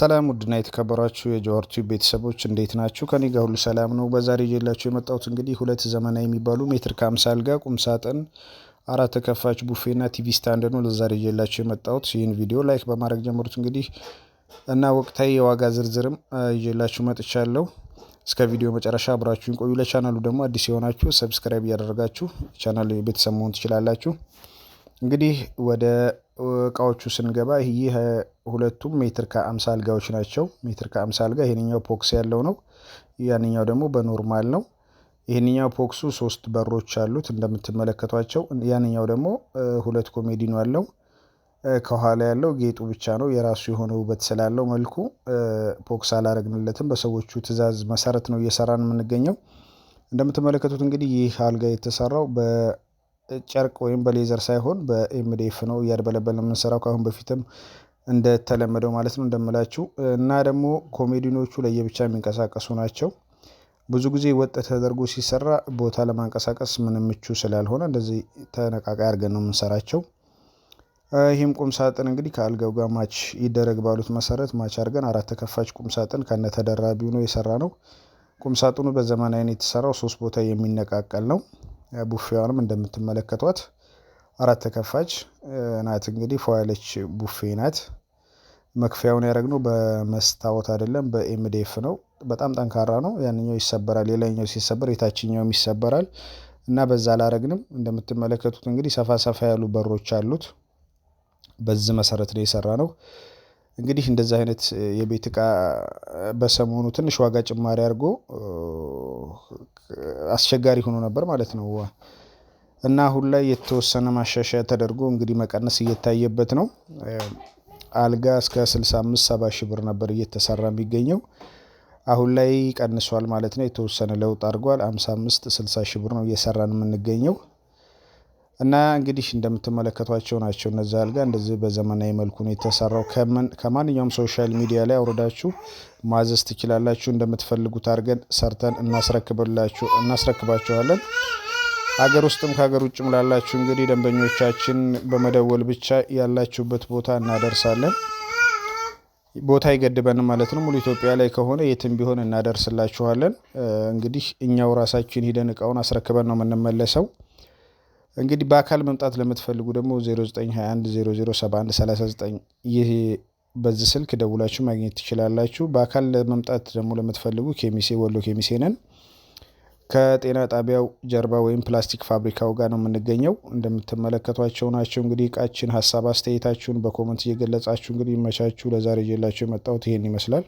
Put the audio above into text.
ሰላም ውድና የተከበራችሁ የጀዋር ቲዩብ ቤተሰቦች፣ እንዴት ናችሁ? ከኔ ጋር ሁሉ ሰላም ነው። በዛሬ ይዤላችሁ የመጣሁት እንግዲህ ሁለት ዘመናዊ የሚባሉ ሜትር ከ50 አልጋ፣ ቁም ሳጥን፣ አራት ተከፋች ቡፌና TV stand ነው ለዛሬ ይዤላችሁ የመጣሁት። ይህን ቪዲዮ like በማድረግ ጀምሩት እንግዲህ እና ወቅታዊ የዋጋ ዝርዝርም ይዤላችሁ መጥቻለሁ። እስከ ቪዲዮ መጨረሻ አብራችሁን ቆዩ። ለቻናሉ ደግሞ አዲስ የሆናችሁ subscribe እያደረጋችሁ ቻናል ቤተሰብ መሆን ትችላላችሁ። እንግዲህ ወደ እቃዎቹ ስንገባ ይህ ሁለቱም ሜትር ከ50 አልጋዎች ናቸው። ሜትር ከ50 አልጋ ይሄንኛው ፖክስ ያለው ነው። ያንኛው ደግሞ በ normal ነው። ይሄንኛው ፖክሱ ሶስት በሮች አሉት እንደምትመለከቷቸው። ያንኛው ደግሞ ሁለት ኮሜዲኖ አለው። ከኋላ ያለው ጌጡ ብቻ ነው። የራሱ የሆነ ውበት ስላለው መልኩ ፖክስ አላረግንለትም። በሰዎቹ ትዕዛዝ መሰረት ነው እየሰራን የምንገኘው። እንደምትመለከቱት እንግዲህ ይህ አልጋ የተሰራው በጨርቅ ወይም በ leather ሳይሆን በ MDF ነው እያድበለበልን የምንሰራው፣ ከአሁን በፊትም እንደተለመደው ማለት ነው እንደምላችሁ። እና ደግሞ ኮሜዲኖቹ ለየብቻ የሚንቀሳቀሱ ናቸው። ብዙ ጊዜ ወጥ ተደርጎ ሲሰራ ቦታ ለማንቀሳቀስ ምንም ምቹ ስላልሆነ እንደዚህ ተነቃቃይ አድርገን ነው የምንሰራቸው። ይህም ቁም ሳጥን እንግዲህ ከአልጋው ጋር match ይደረግ ባሉት መሰረት match አድርገን አራት ተከፋች ቁም ሳጥን ከነ ተደራቢው ነው የሰራነው። ቁም ሳጥኑ በዘመናዊ ነው የተሰራው፣ ሶስት ቦታ የሚነቃቀል ነው። ቡፌዋንም እንደምትመለከቷት አራት ተከፋች ናት። እንግዲህ ፏ ያለች ቡፌ ናት። መክፈያውን ያደረግነው በመስታወት አይደለም፣ በ MDF ነው። በጣም ጠንካራ ነው። ያንኛው ይሰበራል፣ ሌላኛው ሲሰበር የታችኛውም ይሰበራል እና በዛ አላረግንም። እንደምትመለከቱት እንግዲህ ሰፋ ሰፋ ያሉ በሮች አሉት። በዚህ መሰረት ነው የሰራነው። እንግዲህ እንደዚህ አይነት የቤት እቃ በሰሞኑ ትንሽ ዋጋ ጭማሪ አድርጎ አስቸጋሪ ሆኖ ነበር ማለት ነው። እና አሁን ላይ የተወሰነ ማሻሻያ ተደርጎ እንግዲህ መቀነስ እየታየበት ነው። አልጋ እስከ 65 70 ሺህ ብር ነበር እየተሰራ የሚገኘው። አሁን ላይ ቀንሷል ማለት ነው። የተወሰነ ለውጥ አድርጓል። 55 60 ሺህ ብር ነው እየሰራን የምንገኘው። እና እንግዲህ እንደምትመለከቷቸው ናቸው እነዚህ አልጋ እንደዚህ በዘመናዊ መልኩ ነው የተሰራው። ከማንኛውም social media ላይ አውርዳችሁ ማዘዝ ትችላላችሁ። እንደምትፈልጉት አድርገን ሰርተን እናስረክባችኋለን። ሀገር ውስጥም ከሀገር ውጭም ላላችሁ እንግዲህ ደንበኞቻችን በመደወል ብቻ ያላችሁበት ቦታ እናደርሳለን። ቦታ አይገድበንም ማለት ነው። ሙሉ ኢትዮጵያ ላይ ከሆነ የትም ቢሆን እናደርስላችኋለን። እንግዲህ እኛው ራሳችን ሂደን እቃውን አስረክበን ነው የምንመለሰው። እንግዲህ በአካል መምጣት ለምትፈልጉ ደግሞ 0921 0071 39 ይህ በዚህ ስልክ ደውላችሁ ማግኘት ትችላላችሁ። በአካል ለመምጣት ደግሞ ለምትፈልጉ ኬሚሴ፣ ወሎ ኬሚሴ ነን። ከጤና ጣቢያው ጀርባ ወይም ፕላስቲክ ፋብሪካው ጋር ነው የምንገኘው። እንደምትመለከቷቸው ናቸው እንግዲህ እቃችን። ሀሳብ አስተያየታችሁን በ comment እየገለጻችሁ እንግዲህ ይመቻችሁ። ለዛሬ ይዤላችሁ የመጣሁት ይሄን ይመስላል።